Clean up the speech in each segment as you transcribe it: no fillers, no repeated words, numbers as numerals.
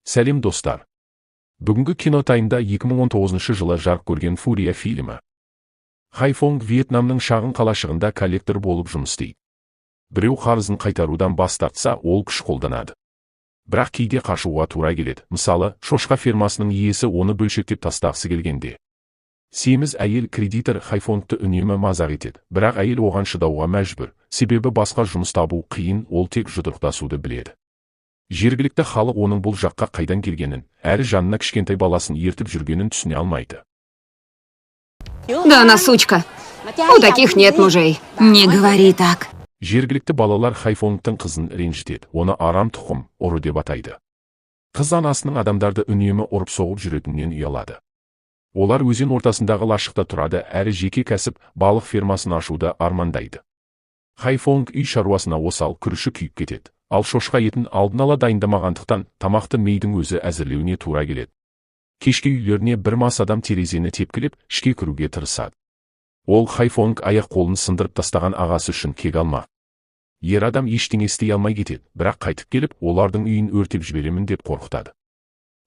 Сәлем, достар! Бүгінгі Кинотаймда 2019 жылы жарық көрген «Фурия» фильмі. Хайфонг Вьетнамның шағын қалашығында коллектор болып жұмыс істейді. Біреу қарызын қайтарудан бас тартса, ол күш қолданады. Бірақ кейде қашуға тура келеді. Мысалы, шошқа фермасының иесі оны бөлшектеп тастағысы келгенде. Семіз әйел кредитор Хайфонгты үнемі мазақ етеді, бірақ әйел оған шыдауға мәжбүр, себебі басқа жұмыс табу қиын, ол тек жұдырықтасуды біледі. Жергілікті халық оның бұл жаққа қайдан келгенін, әрі жанына кішкентай баласын ертіп жүргенін түсіне алмайды. Да она сучка. У таких нет мужей. Не говори так. Жергілікті балалар Хайфонгтың қызын ренжітеді, оны арам тұқым, ұры деп атайды. Қыз анасының адамдарды үнемі ұрып-соғып жүретінінен ұялады. Олар өзен ортасындағы лашықта тұрады әрі жеке кәсіп, балық фермасын ашуды армандайды. Хайфонг үй шаруасына осал, күріші күйіп кетеді. Ал шошқа етін алдын ала дайындамағандықтан, тамақты Мейдің өзі әзірлеуіне тура келеді. Кешке үйлеріне бір мас адам терезені тепкілеп, ішке кіруге тырысады. Ол Хайфонг аяқ қолын сындырып тастаған ағасы үшін кек алмақ. Ер адам ештеңе істей алмай кетеді, бірақ қайтып келіп, олардың үйін өртеп жіберемін деп қорқытады.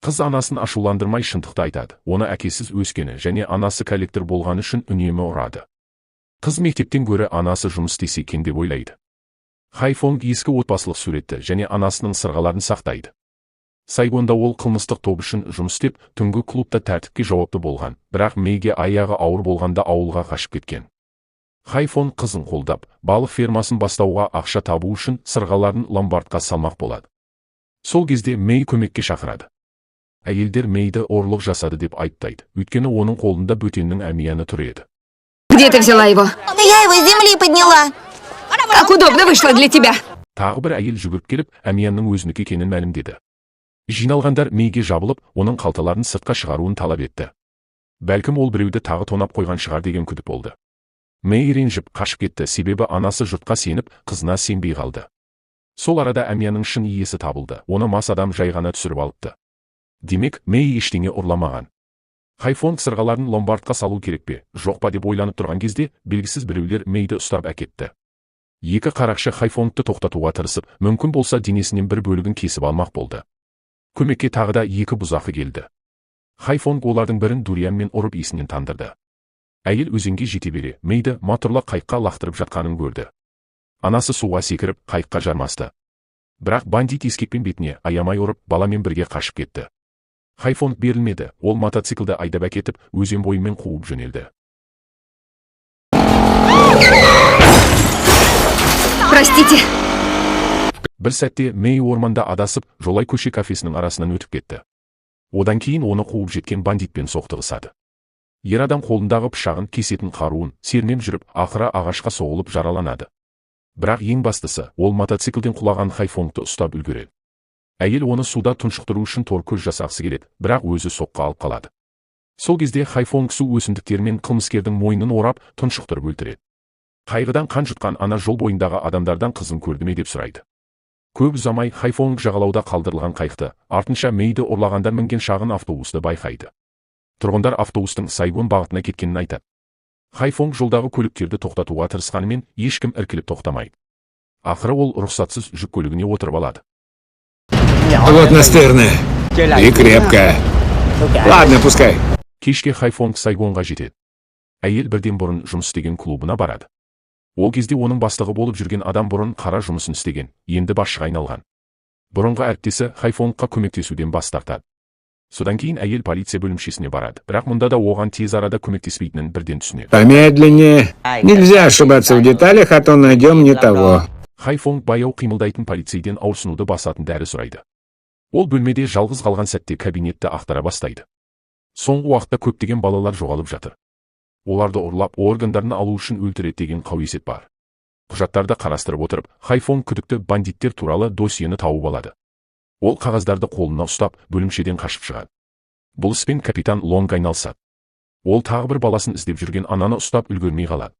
Қыз анасын ашуландырмай, шындықты айтады. Оны әкесіз өскені және анасы коллектор болғаны үшін үнемі ұрады. Қыз мектептен гөрі анасы жұмыс істесе екен деп ойлайды. Хайфонг ескі отбасылық суретті және анасының сырғаларын сақтайды. Сайгонда ол қылмыстық топ үшін жұмыс істеп, түнгі клубта тәртіпке жауапты болған, бірақ Мейге аяғы ауыр болғанда ауылға қашып кеткен. Хайфонг қызын қолдап, балық фермасын бастауға ақша табу үшін сырғаларын ломбардқа салмақ болады. Сол кезде Мей көмекке шақырады. Әйелдер Мейді ұрлық жасады деп айыптайды, өйткені оның қолында бөтеннің әмияны тұр еді. Где ты взяла его? Я его с земли подняла. Как удобно вышло для тебя. Тағы бір әйел жүгіріп келіп, әмиянның өзінікі екенін мәлімдеді. Жиналғандар Мейге жабылып, оның қалталарын сыртқа шығаруын талап етті. Бәлкім, ол біреуді тағы тонап қойған шығар деген күдік болды. Мей ренжіп қашып кетті, себебі анасы жұртқа сеніп, қызына сенбей қалды. Сол арада әмиянның шын иесі табылды. Оны мас адам жай ғана түсіріп алыпты. Демек, Мей ештеңе ұрламаған. Хайфонг сырғаларын ломбардқа салу керек пе, жоқ па деп ойланып тұрған кезде, белгісіз біреулер Мейді ұстап әкетті. Екі қарақшы Хайфонгты тоқтатуға тырысып, мүмкін болса, денесінен бір бөлігін кесіп алмақ болды. Көмекке тағы да екі бұзақы келді. Хайфонг олардың бірін дурианмен ұрып, есінен тандырды. Әйел өзенге жете бере, Мейді моторлы қайыққа лақтырып жатқанын көрді. Анасы суға секіріп, қайыққа жармасты. Бірақ бандит ескекпен бетіне аямай ұрып, баламен бірге қашып кетті. Хайфонг берілмеді, ол мотоциклді айдап әкетіп, өзен бойымен қуып жөнелді. Простите. Бір сәтте Мей орманда адасып, жолай көше кафесінің арасынан өтіп кетті. Одан кейін оны қуып жеткен бандитпен соқтығысады. Ер адам қолындағы пышағын, кесетін қаруын сермеп жүріп, ақыры ағашқа соғылып жараланады. Бірақ ең бастысы, ол мотоциклден құлаған Хайфонгты ұстап үлгереді. Әйел оны суда тұншықтыру үшін тор көз жасағысы келеді, бірақ өзі соққы алып қалады. Сол кезде Хайфонг су өсімдіктерімен қылмыскердің мойнын орап, тұншықтырып өлтіреді. Қайғыдан қан жұтқан ана жол бойындағы адамдардан қызын көрді ме деп сұрайды. Көп ұзамай Хайфонг жағалауда қалдырылған қайықты, артынша Мейді ұрлағандар мінген шағын автобусты байқайды. Тұрғындар автобустың Сайгон бағытына кеткенін айтады. Хайфонг жолдағы көліктерді тоқтатуға тырысқанымен, ешкім іркіліп тоқтамайды. Ақыры ол рұқсатсыз жүк көлігіне отырып алады. Вот настырная. И крепкая. Ладно, пускай. Кешке Хайфонг Сайгонға жетеді. Әйел бірден бұрын жұмыс істеген клубына барады. Ол кезде оның бастығы болып жүрген адам бұрын қара жұмысын істеген, енді басшыға айналған. Бұрынғы әріптесі Хайфонгқа көмектесуден бас тартады. Содан кейін әйел полиция бөлімшесіне барады, бірақ мұнда да оған тез арада көмектеспейтінін бірден түсінеді. Помедленнее. Нельзя ошибаться в деталях, а то найдем не того. Хайфонг баяу қимылдайтын полицейден ауырсынуды басатын дәрі сұрайды. Ол бөлмеде жалғыз қалған сәтте кабинетті ақтара бастайды. Соңғы уақытта көптеген балалар жоғалып жатыр. Оларды ұрлап, органдарын алу үшін өлтіреді деген қауесет бар. Құжаттарды қарастырып отырып, Хайфонг күдікті бандиттер туралы досьені тауып алады. Ол қағаздарды қолына ұстап, бөлімшеден қашып шығады. Бұл іспен капитан Лонг айналысады. Ол тағы бір баласын іздеп жүрген ананы ұстап үлгермей қалады.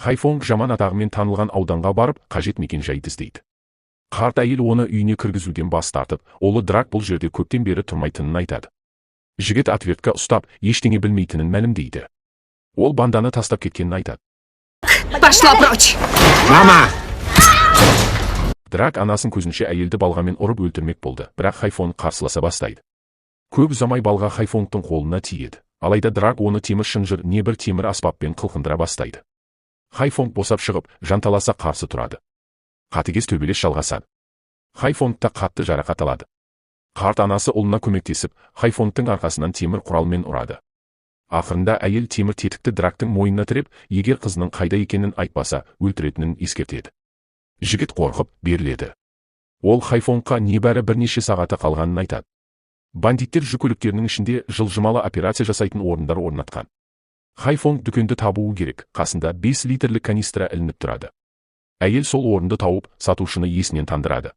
Хайфонг жаман атағымен танылған ауданға барып, қажет мекен жайды іздейді. Қарт әйел оны үйіне кіргізуден бас тартып, ұлы Драк бұл жерде көптен бері тұрмайтынын айтады. Жігіт отвертка ұстап, ештеңе білмейтінін мәлімдейді. Ол банданы тастап кеткенін айтады. Пошла прочь! Мама! Драк анасын көзінше әйелді балғамен ұрып өлтірмек болды, бірақ Хайфонг қарсыласа бастайды. Көп ұзамай балға Хайфонгтың қолына тиеді. Алайда Драк оны темір шынжыр не бір темір аспаппен қылқындыра бастайды. Хайфонг босап шығып, жанталаса қарсы тұрады. Қатыгез төбелес жалғасады. Хайфонг та қатты жарақат алады. Қарт анасы ұлына көмектесіп, Хайфонгтың арқасынан темір құралмен ұрады. Ақырында әйел темір тетікті Драктың мойнына тіреп, егер қызының қайда екенін айтпаса, өлтіретінін ескертеді. Жігіт қорқып, беріледі. Ол Хайфонгқа небәрі бірнеше сағаты қалғанын айтады. Бандиттер жүк көліктерінің ішінде жылжымалы операция жасайтын орындар орнатқан. Хайфонг дүкенді табуы керек, қасында 5 литрлік канистра ілініп тұрады. Әйел сол орынды тауып, сатушыны есінен тандырады.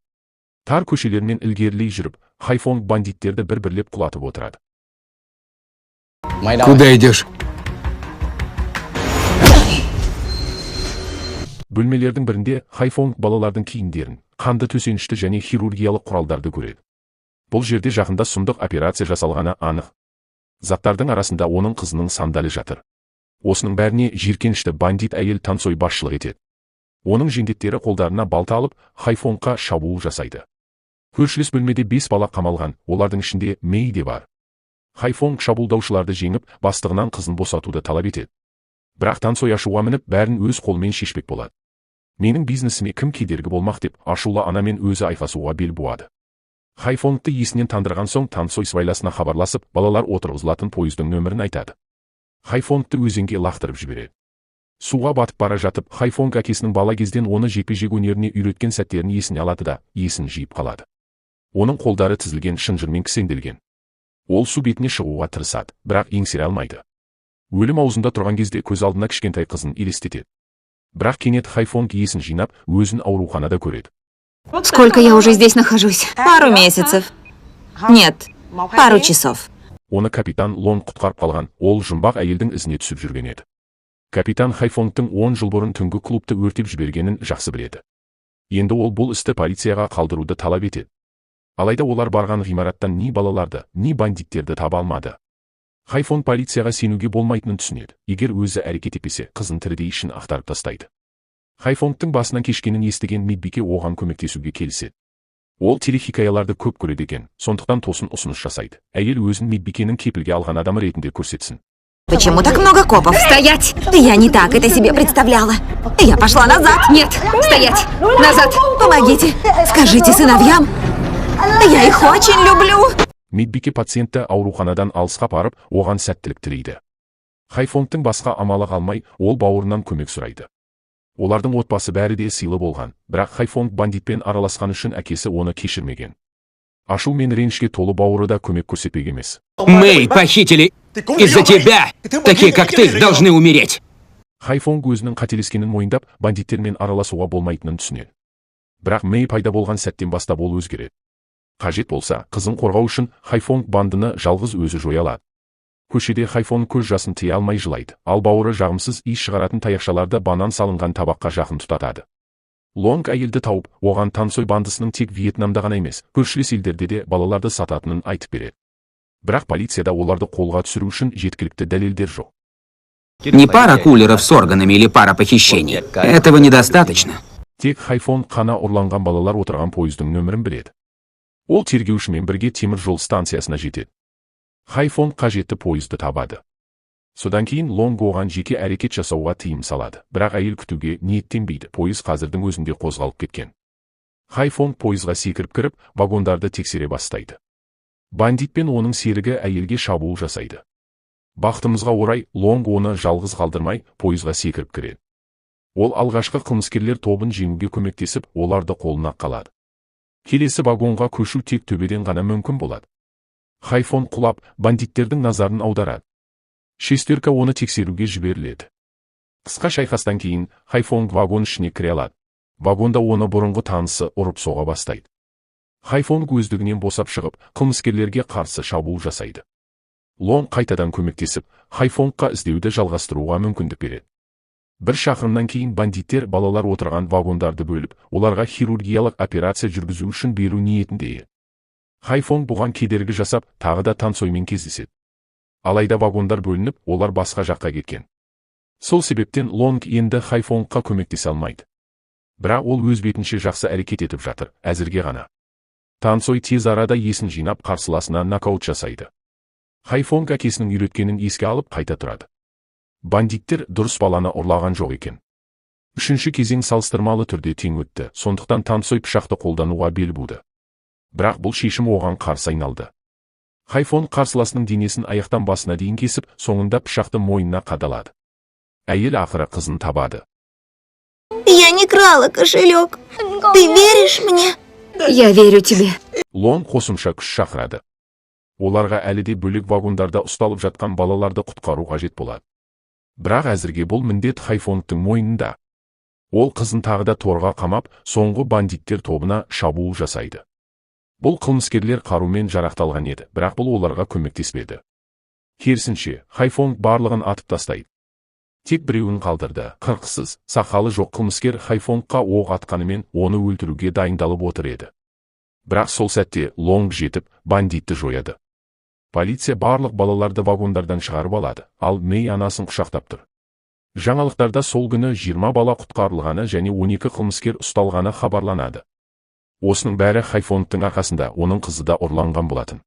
Тар көшелермен ілгерілей жүріп, Хайфонг бандиттерді бір-бірлеп құлатып отырады. Куда идешь? Бөлмелердің бірінде Хайфонг балалардың киімдерін, қанды төсенішті және хирургиялық құралдарды көреді. Бұл жерде жақында сұмдық операция жасалғаны анық. Заттардың арасында оның қызының сандалі жатыр. Осының бәріне жиіркенішті бандит әйел Тансой басшылық етеді. Оның жендеттері қолдарына балта алып, Хайфонгқа шабуыл жасайды. Көршілес бөлмеде 5 бала қамалған, олардың ішінде Мэй де бар. Хайфонг шабуылдаушыларды жеңіп, бастығынан қызын босатуды талап етеді. Бірақ Тансой ашуға мініп, бәрін өз қолымен шешпек болады. Менің бизнесіме кім кедергі болмақ деп, ашулы анамен өзі айқасуға бел буады. Хайфонгты есінен тандырған соң Тансой сыбайласына хабарласып, балалар отырғызылатын пойыздың нөмірін айтады. Хайфонгты өзенге лақтырып жібереді. Суға батып бара жатып, Хайфонг әкесінің бала кезден оны жекпе-жек өнеріне үйреткен сәттерін есіне алады да, есін жиып қалады. Оның қолдары тізілген шынжырмен кісенделген. Ол су бетіне шығуға тырысады, бірақ еңсере алмайды. Өлім аузында тұрған кезде көз алдына кішкентай қызын елестетеді. Бірақ кенет Хайфонг есін жинап, өзін ауруханада көреді. Сколько я уже здесь нахожусь? Пару месяцев. Нет, пару часов. Оны капитан Лон құтқарып қалған, ол жұмбақ әйелдің ізіне түсіп жүрген еді. Капитан Хайфонгтың 10 жыл бұрын түнгі клубты өртеп жібергенін жақсы біледі. Енді ол бұл істі полицияға қалдыруды талап етеді. Алайда олар барған ғимараттан ни балаларды, ни бандиттерді таба алмады. Хайфонг полицияға сенуге болмайтынын түсінеді. Егер өзі әрекет етпесе, қызын тірідей ішін ақтарып тастайды. Хайфонгтың басынан кешкенін естіген медбике оған көмектесуге келіседі. Ол телехикаяларды көп көреді екен, сондықтан тосын ұсыныс жасайды. Әйел өзін медбикенің кепілге алған адамы ретінде көрсетсін. Почему так много копов? Стоять! Я не так это себе представляла. Я пошла назад. Нет, стоять! Назад! Помогите. Скажите сыновьям. Я их очень люблю. Медбике пациентті ауруханадан алысқа апарып, оған сәттілік тілейді. Хайфонгтың басқа амалы қалмай, ол бауырынан көмек сұрайды. Олардың отбасы бәрі де сыйлы болған, бірақ Хайфонг бандитпен араласқан үшін әкесі оны кешірмеген. Ашу мен ренішке толы бауыры да көмек көрсетпек емес. Мэй похитили из-за тебя! Такие, как ты, должны умереть! Хайфонг өзінің қателескенін мойындап, бандиттермен араласуға болмайтынын түсінеді. Бірақ Мэй пайда болған сәттен бастап ол өзгереді. Қажет болса, қызын қорғау үшін Хайфонг бандыны жалғыз өзі жоя алады. Көшеде Хайфонг көз жасын тыя алмай жылайды, ал бауыры жағымсыз иіс шығаратын таяқшаларды банан салынған табаққа жақын тұтатады. Лонг әйелді тауып, оған Тансой бандысының тек Вьетнамда ғана емес, көршілес елдерде де балаларды сататынын айтып береді. Бірақ полицияда оларды қолға түсіру үшін жеткілікті дәлелдер жоқ. Не пара кулеров с органами или пара похищений. Этого недостаточно. Тек Хайфонг қана ұрланған балалар отырған пойыздың нөмірін біледі. Ол тергеушімен бірге темір жол станциясына жетеді. Хайфонг қажетті пойызды табады. Содан кейін Лонг оған жеке әрекет жасауға тыйым салады. Бірақ әйел күтуге ниеттенбейді. Пойыз қазірдің өзінде қозғалып кеткен. Хайфонг пойызға секіріп кіріп, вагондарды тексере бастайды. Бандит пен оның серігі әйелге шабуыл жасайды. Бақытымызға орай, Лонг оны жалғыз қалдырмай, пойызға секіріп кіреді. Ол алғашқы қылмыскерлер тобын жеңуге көмектесіп, оларды қолына қалады. Келесі вагонға көшу тек төбеден ғана мүмкін болады. Хайфонг құлап, бандиттердің назарын аударады. Шестерка оны тексеруге жіберіледі. Қысқа шайқастан кейін Хайфонг вагон ішіне кіре алады. Вагонда оны бұрынғы танысы ұрып соға бастайды. Хайфонг өздігінен босап шығып, қылмыскерлерге қарсы шабуыл жасайды. Лонг қайтадан көмектесіп, Хайфонгқа іздеуді жалғастыруға мүмкіндік береді. Бір шақырымнан кейін бандиттер балалар отырған вагондарды бөліп, оларға хирургиялық операция жүргізу үшін беру ниетінде еді. Хайфонг бұған кедергі жасап, тағы да Тансоймен кездеседі. Алайда вагондар бөлініп, олар басқа жаққа кеткен. Сол себептен Лонг енді Хайфонгқа көмектесе алмайды. Бірақ ол өз бетінше жақсы әрекет етіп жатыр, әзірге ғана. Тансой тез арада есін жинап, қарсыласына нокаут жасайды. Хайфонг әкесінің үйреткенін еске алып, қайта тұрады. Бандиттер дұрыс баланы ұрлаған жоқ екен. Үшінші кезең салыстырмалы түрде тең өтті, сондықтан Тансой пышақты қолдануға бел буды. Бірақ бұл шешім оған қарсы айналды. Хайфонг қарсыласының денесін аяқтан басына дейін кесіп, соңында пышақты мойнына қадалады. Әйел ақыры қызын табады. Я не крала кошелек. Ты веришь мне? Я верю тебе. Лон қосымша күш шақырады. Оларға әлі де бөлек вагондарда ұсталып жатқан балаларды құтқару қажет болады. Бірақ әзірге бұл міндет Хайфонгтың мойнында. Ол қызын тағы да торға қамап, соңғы бандиттер тобына шабуыл жасайды. Бұл қылмыскерлер қарумен жарақталған еді, бірақ бұл оларға көмектеспеді. Керісінше, Хайфонг барлығын атып тастайды. Тек біреуін қалдырды. Қырқысыз, сақалы жоқ қылмыскер Хайфонгқа оқ атқанымен, оны өлтіруге дайындалып отыр еді. Бірақ сол сәтте Лонг жетіп, бандитті жояды. Полиция барлық балаларды вагондардан шығарып алады, ал Мэй анасын құшақтап тұр. Жаңалықтарда сол күні 20 бала құтқарылғаны және 12 қылмыскер ұсталғаны хабарланады. Осының бәрі Хайфонгтың арқасында. Оның қызы да ұрланған болатын.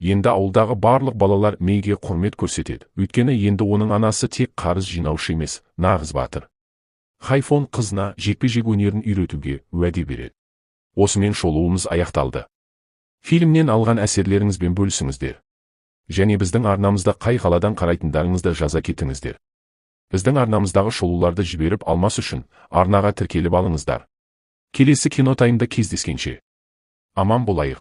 Енді ауылдағы барлық балалар Мейге құрмет көрсетеді. Өйткені енді оның анасы тек қарыз жинаушы емес, нағыз батыр. Хайфонг қызына жекпе-жек өнерін үйретуге уәде береді. Осымен шолуымыз аяқталды. Фильмнен алған әсерлеріңізбен бөлісіңіздер. Және біздің арнамызда қай қаладан қарайтындарыңызды жаза кетіңіздер. Біздің арнамыздағы шолуларды жіберіп алмас үшін арнаға тіркеліп алыңыздар. Келесі кинотаймда кездескенше. Аман болайық.